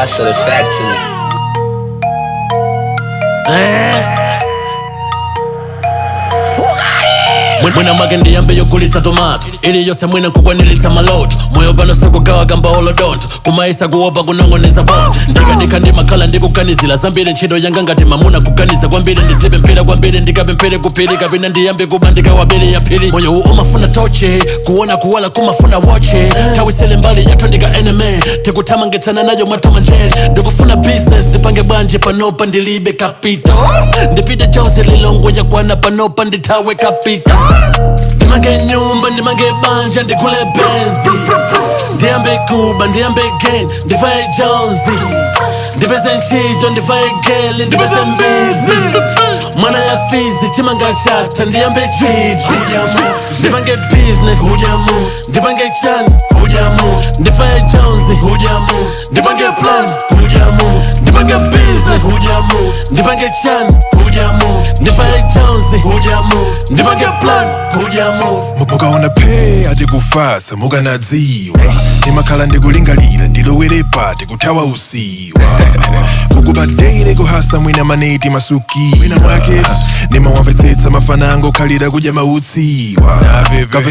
Boss of the factory. Mwina mwake ndiyambe yogulitsa tomato iliyonse mwina kukwaniritsa maloto moyo pano sikugawa kamba holodonto kumaisa kuopa kunongoneza bonto ndikadikha ndimakhala ndikuganizira zambiri ntchito yanga ngati mamuna kuganiza kwambiri ndizipemphera kwambiri ndikapemphere kuphiri kapena ndiyambe kuba ndikawabiri ya phiri moyo uwu umafuna toche kuona kuwala kumafuna woche tawisele mbali yathu ndika enemy tikuthamangitsana nayo mwatomanjeri ndikufuna business ndipange bwanji panopa ndilibe capital ndipite chonse lilongwe yakwana panopa ndithawe capital ndimange nyumba ndimange banja ndikhule benzi ndiyambe kuba ndiyambe gang ndifaye jonzi ndipeze ntchito ndifaye geli ndipeze mbidzi mwana ya fizi chimanga chatha ndiyambe chidzi ndipange business ndipange chan ndifaye jonzi ndipange plan ndipange business ndipange chan ndifaye jonzi ndipange plan. Mukaona phe atikufasa mukanadziwa ndimakhala ndikulingalira ndilowere pati kuthawa usiwa kukubadeire kuhasa mwina maneti masukira mwina mwake ndimawamvetsetsa mafanango khalira kudya mautsiwa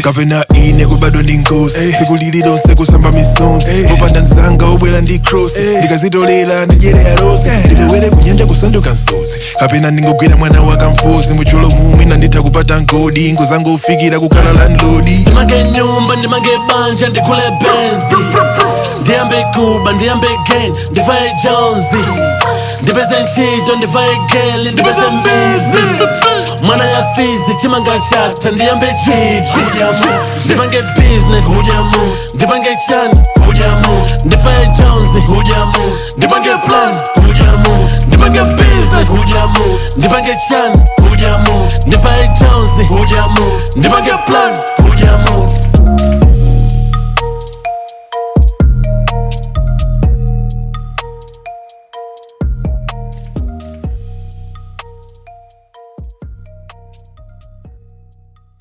kapena ine kubadwa ndi ngozi tsiku lililonse kusamba misonzi popanda mzanga obwera ndi cross ndikazitolera ndidyere ya rose ndilowere kunyanja kusanduka msozi kapena ndingogwira mwana wakamfuzi mucholo mumwe nditha kupata nkodi ngozangofikira kukhala landlord. Ndimange nyumba ndimange banja ndikhule benzi ndiyambe kuba ndiyambe gang ndifaye jonzi ndipeze ntchito ndifaye geli ndipeze mbidzi mwana ya fizi chimanga chatha ndiyambe chidzi ndipange business ndipange chan ndifaye jonzi ndipange plan ndipange business ndipange chan ndifaye jonzi ndipange plan.